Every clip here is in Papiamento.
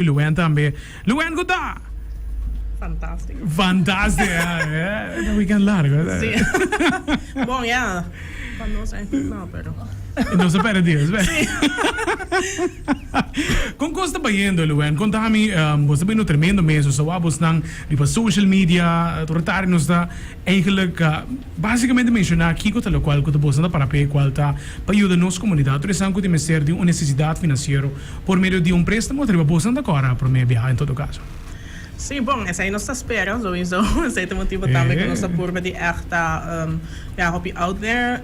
Luen tambe. Luen ku ta? Fantástiko. Fantástiko, ja. E ta weekend largo. Sí. Bon, ja. Pa nos eigenlijk no, pero. Nos a perde Dios, be. Sí. Kon kos ta bayendo, Luen? Konta mi, bos ta bayendo tremendo mes. Nos a wak bosnan riba social media. Tur tardi nos ta eigenlijk basicamente menciona kiko ta lokual ku ta bosnan ta para p'e, kual ta pa yuda nos komunidat. Tur esnan ku tin mester di un nesesidat finansiero. Por medio di un préstamo ta riba boso nan ta kòrda promé biaha en todo kaso. Sí, bon, esei nos ta spera souiso. Esei ta motibu tambe ku nos ta purba di ègt ta ya hopi out there,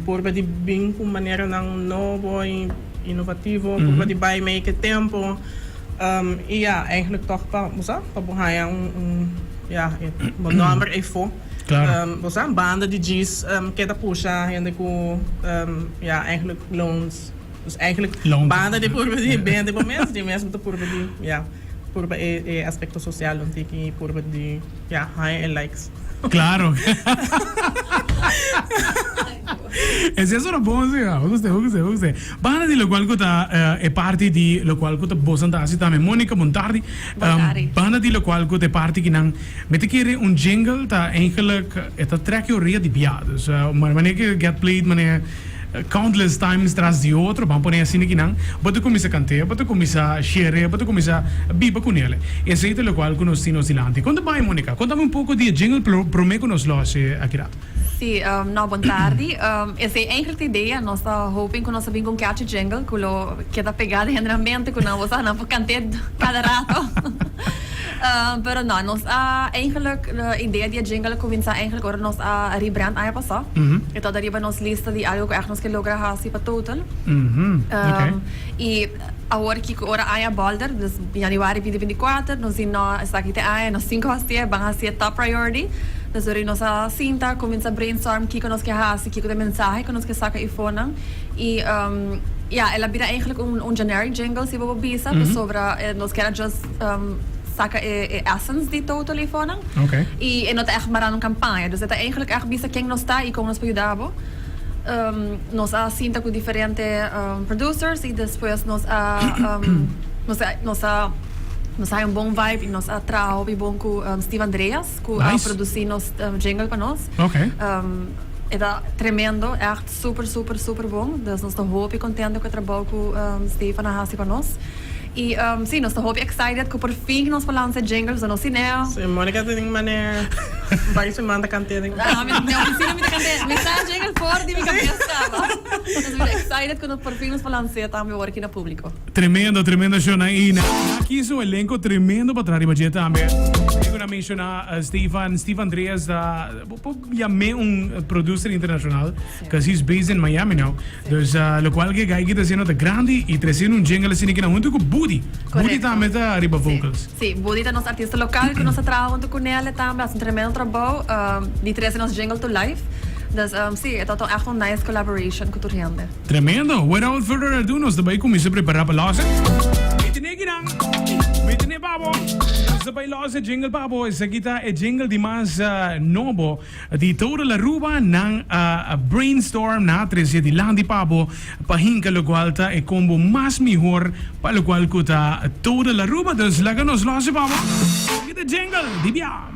purba di bin ku maneranan nobo i inovativo, purba di bai mei ku e tempu. I ya, eigenlijk tòg pa, bo sa, pa bo haña un, un, ya, bo nòmber eifó. Klaro. Bo sa, banda di djis keda pusha hende ku, ya, eigenlijk loans. Dus eigenlijk banda di purba di bende bo mes, di mes bo ta purba di, ya, purba e e aspecto social un tiki purba di, ya, haña e likes. Claro. Esei a sona bon si, ha. Guste, guste, guste. Banda di locual cu ta e parti di locual cu ta bosan ta haci tambe. Monica, bon tardi. Bon tardi. Banda di locual cu ta e parti ki nan mi ta kere un jingle ta eigenlijk e ta trek e orea di bia. Dus wanneer ke get played manera. Countless times tras di otro, ban pone asina ki nan, bo ta cuminsa cant'é, bo ta cuminsa sher'é, bo ta cuminsa biba cu nel. Esey ta locual cu nos tin nos dilanti. Con ta bay, Monica? Contami un poco di e jingle prome cu nos los e aki rato. Sí, no, bon tardi. Esey eigenlijk ta idea. Nos ta hoping cu nos ta bin cu un catchy jingle cu lo keda pega den hende mente cu nan bo sa nan por cant'é cada rato. Pero no, nos a eigenlijk idea di e jingle a cuminsa eigenlijk ora nos a rebrand aña pasa. E tabata riba nos lista di algo cu echt nos ke logra haci pa Total. Y awor kico ora aña bolder, dus januari binti binti kuater, nos di no, esaki ta e aña, nos tin cu hacié, ban hacié top priority. Dus ora nos a sinta, cuminsa brainstorm kico nos ke haci, kico ta e mensahe cu nos ke saca efonan. Y ya, el a bira eigenlijk un generic jingle si bo por bisa, pasobra nos kier a just saca e essence di Total efonan. Y e no ta echt mara na un campaña. Dus e ta eigenlijk echt bisa ken nos ta y con nos por yuda bo. Nos a sinta cu diferente producers y despues nos a nos a nos a nos a haya un bon vibe y nos a traha hopi bon cu Steve Andreas cu a produci nos jingle pa nos. E ta tremendo, echt super super super bon. Dus nos ta hopi contento cu e trabou cu Stefan a haci pa nos. Y si, nos ta hopi excited cu por fin nos por lansa e jingle, so nos tineo. Si, Monica ta den manera un par di siman ta cant'e den. Ah, mi den oficina mi ta cant'e, mi sa e jingle for di mi cabes caba. Nos ta excited cu por fin nos por lans'e tambe awor aki na publico. Tremendo, tremendo show nan y nan aki su elenco tremendo pa traha riba dje tambe. Mira cu nan menciona Stefan, Steve Andreas ta, bo por yam'e un producer internacional, cause he's based in Miami now. Dus locual ke guy ki ta haciendo ta grandi y treciendo un jingle asina kina hunto cu Budi. Budi tambe ta riba vocals. Si, Budi ta nos artista local cu nos a traha hunto cu nel tambe, haci un tremendo trabou di trece nos jingle to life. Dus si, e ta echt un nice collaboration cu tur hende. Tremendo! Without further ado nos ta bay cuminsa prepara pa los e. Mi tene kinan, mi tene pa bo. Nos ta bay los e jingle pa bo. Esaki ta e jingle di mas nobo. Di Total Aruba nan a brainstorm, nan a trece dilanti pa bo pa hinca locual ta e combo mas mihor pa locual cu ta Total Aruba. Dus laga nos losi pa bo. Aki ta jingle di bia.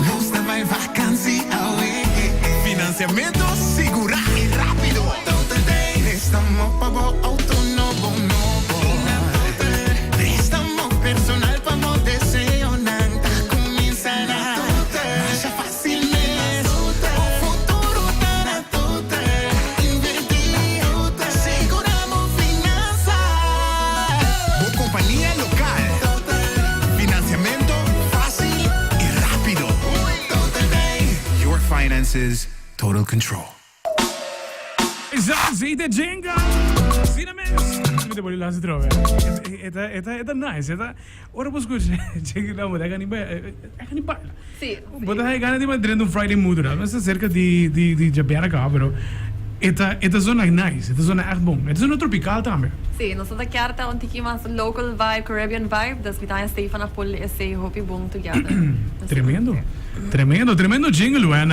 Nos ta bai vakansi awe. Financiamento sigura y rapido. Total Day. Prestamo pa bo auto nobo nobo. Prestamo personal pa bo deseonan ta cuminsa na Total. Masha facil mes. Bo futuro ta na Total. Inverti na Total. Sigura bo finansa. Bo compania local. Total. Financiamento facil y rapido. Total Day. Your finances, total control. Esaki ta jingle! Asina mes! Mi ta pone las atrobe. E ta, e ta, e ta nice. E ta, ora bo scucha jingle nan bo ta gana di e gana di baila. Si. Bo ta gana di drenta un Friday mood. No ta cerca di, di, di djabièrnè caba, pero. E ta e ta zona nice, e ta zona echt bon. E ta zona tropical tambe. Sí, nos ta kier ta un tiki mas local vibe, Caribbean vibe, dus mi ta haña Stefan a pul esey hopi bon together. Tremendo, tremendo, tremendo jingle Luan.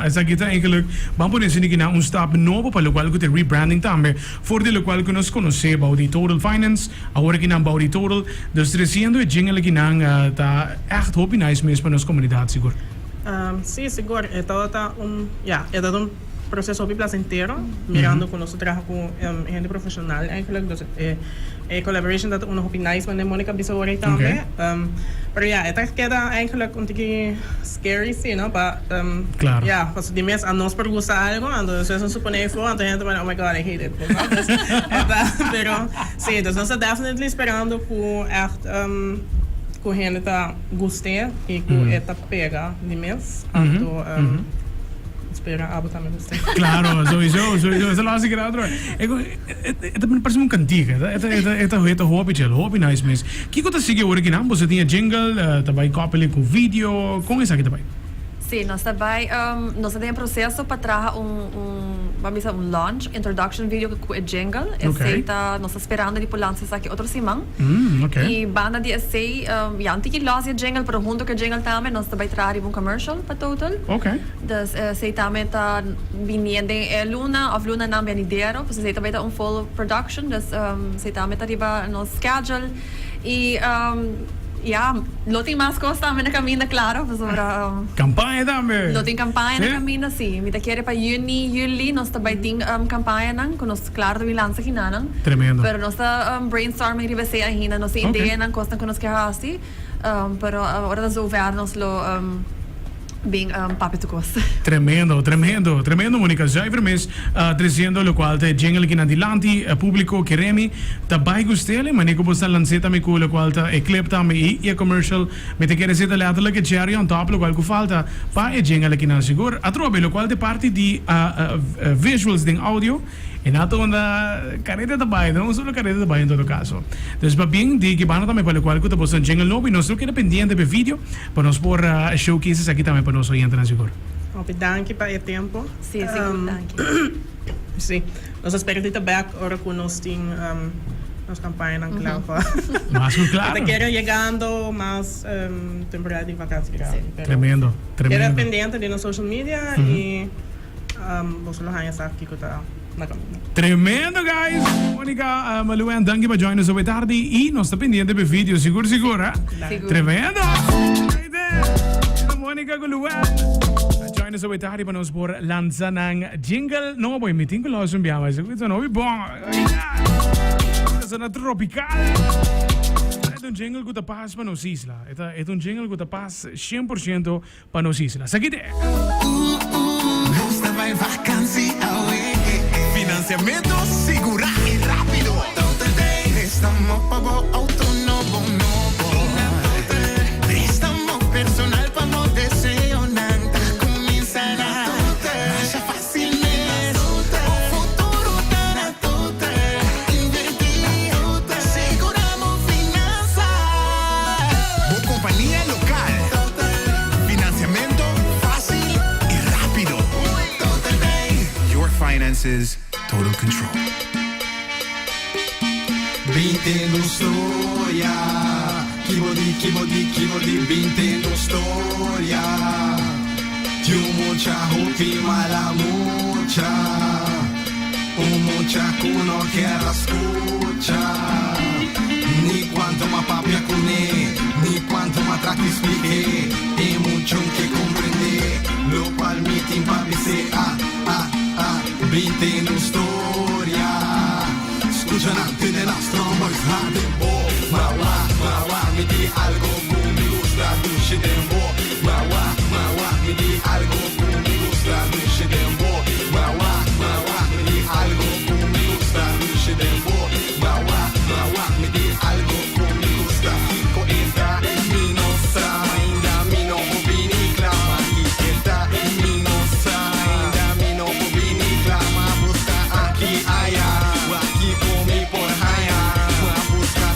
Esaki ta eigenlijk, ban pone esaki na un stap nobo pa locual cu ta e rebranding tambe, for di locual cu nos conoce bao di Total Finance, awor aki nan bao di Total. Dus treciendo e jingle aki nan ta echt hopi nice mes pa nos comunidad sigur. Sí, sigur. E tabata un, ya, e tabata un. Proceso hopi placentero, mirando cu nos ta traha cu hende profesional eigenlijk, dus e collaboration ta uno hopi nice manera Monica bisa ora ei tambe. Pero ya, e ta keda eigenlijk un tiki scary si, no, pa ya, pasobra di mes a nos por gusta algo, anto despues nos pone ei for, anto hende ta pone oh my God I hate it, no, dus e ta, pero si, dus nos ta definitely sperando cu echt cu hende ta gust'e y cu e ta pega di mes, anto. Spera abo tambe gusta. Claro, sowieso, sowieso. Esa lo hace kera otro. E e ta parece un cantica. E ta e ta e ta e ta hopi chel, hopi nice mes. Kiko ta sigui awor akinan? Boso tin e jingle, ta bai koppelen ku video, kon esaki ta bai? Sí, nos ta bai, nos ta den e proceso pa traha un un, ban bisa un launch, introduction video ku e jingle. Esei ta, nos ta sperando di por lansa esaki otro siman. Ok. I banda di esei, ya un tiki los di e jingle, pero hunto ku e jingle tambe nos ta bai traha riba un commercial pa Total. Ok. Dus esei tambe ta bini den e luna of lunanan benidero, pues esei ta bai ta un full production, dus esei tambe ta riba nos schedule. I ya, lo tin mas kos tambe na kaminda, klaro, pasobra. Kampaña tambe! Lo tin kampaña na kaminda, si. Mi ta kere pa yüni, yüli nos ta bai tin kampañanan ku nos klaro ta bin lansa kinanan. Tremendo. Pero nos ta brainstorming riba esei ainda, nos tin ideanan, kosnan ku nos ke hasi, pero ora ta zover nos lo. Bin papia tu kos. Tremendo, tremendo, tremendo Monica. Zuiver mes treciendo locual ta e jingle aki nan dilanti. Publico keremi ta bay gustele. Mane cu bo sta lancé tambe cu locual ta e clip tambe y e commercial. Mi ta kere si ta letterlijk e cherry on top locual cu falta pa e jingle aki nan. Sigur atrobe locual ta e parti di visuals den audio. E na ta unda careta ta bay, no un solo careta ta bay en todo caso. Dus pa bien di Gibano tambe pa locual cu ta boso jingle nobo y nos lo keda pendiente pa e video pa nos por showcase esaki tambe pa nos oyentenan sigur. Hopi danki pa e tempo. Sí, sigur, danki. Sí, nos a spera di ta bek ora cu nos tin nos campañanan cla pa. Mas cu claro. Ta kere yegando mas temporada di vakantie grandi. Tremendo, tremendo. Keda pendiente di nos social media y. Boso lo haña sa kiko ta na kaminda. Tremendo guys! Monica, Malou danki pa join nos awe tardi y nos ta pendiente pa e video sigur sigur ha. Sigur. Tremendo! Ahí Monica cu Luan a join nos awe tardi pa nos por lansa nan jingle nobo y mi tin cu los un biaha mas esaki ta hopi bon. Ta sona tropical. E ta un jingle cu ta pas pa nos isla. E ta un jingle cu ta pas 100% Pa nos isla. Esaki te. Nos ta bai vakansi awe. Financiamento sigurá i rápido. Total Day. Prestamo pa bo auto nobo nobo. Prestamo personal pa bo deseonan ta kuminsá na Total. Masha fácil mes. Bo futuro ta na Total. Invertí. Sigurá bo finansa. Bo kompania lokal. Financiamento fácil y rápido. Your finances, total control. Binte nos storia Ki bo di, ki bo di, ki bo di Binte nos storia Di un mucha hopi mala mucha Un mucha ku no kier a skucha Ni kuanto m'a papia kuné Ni kuanto m'a trata di splik'é E muchon ke komprendé Lokual mi tin pa bis'é Ah, ah, ah Binte nos storia Skucha nan, tende nan Strong boys hard den bo Ma wak, ma wak Mi di algo ku mi gusta dushi den bo Ma wak, ma wak Mi di algo ku mi gusta dushi den bo Ma wak, ma wak Mi di algo ku mi gusta dushi den bo Ma wak, ma wak Mi di algo ku mi gusta Kiko e ta? Mi no sa Ainda mi no por bini kla Ma kiko e ta? Mi no sa Ainda mi no por bini kla Ma buska aki aya Wak kiko mi por haya Ma buska.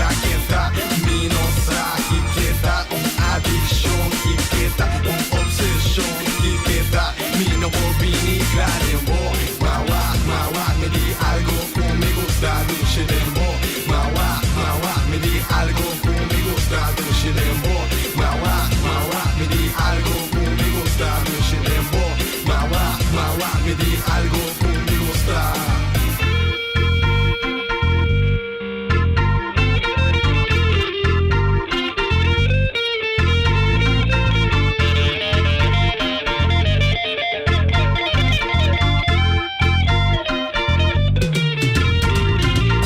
puntra ken ta. Mi no sa kiko ta un adikshon, kiko ta un obseshon, kiko ta. Mi no por bini kla den bo. M'a wak, m'a wak, mi di algo ku mi gusta dushi den bo. M'a wak, m'a wak, mi di algo ku mi gusta dushi den bo. M'a wak, m'a wak, mi di algo ku mi gusta dushi den bo. M'a wak, m'a wak, mi di algo ku mi gusta.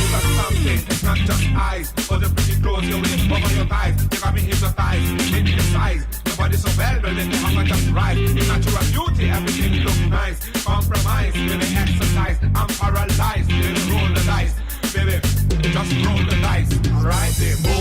Got something, it's not just eyes. Or the pretty clothes you wear over your thighs. You got me hypnotized, maybe the size. Your body so well, well, let the hunger just rise. In natural beauty, everything look nice. Compromise, baby, exercise. I'm paralyzed, baby, roll the dice. Baby, just roll the dice. Alright, then.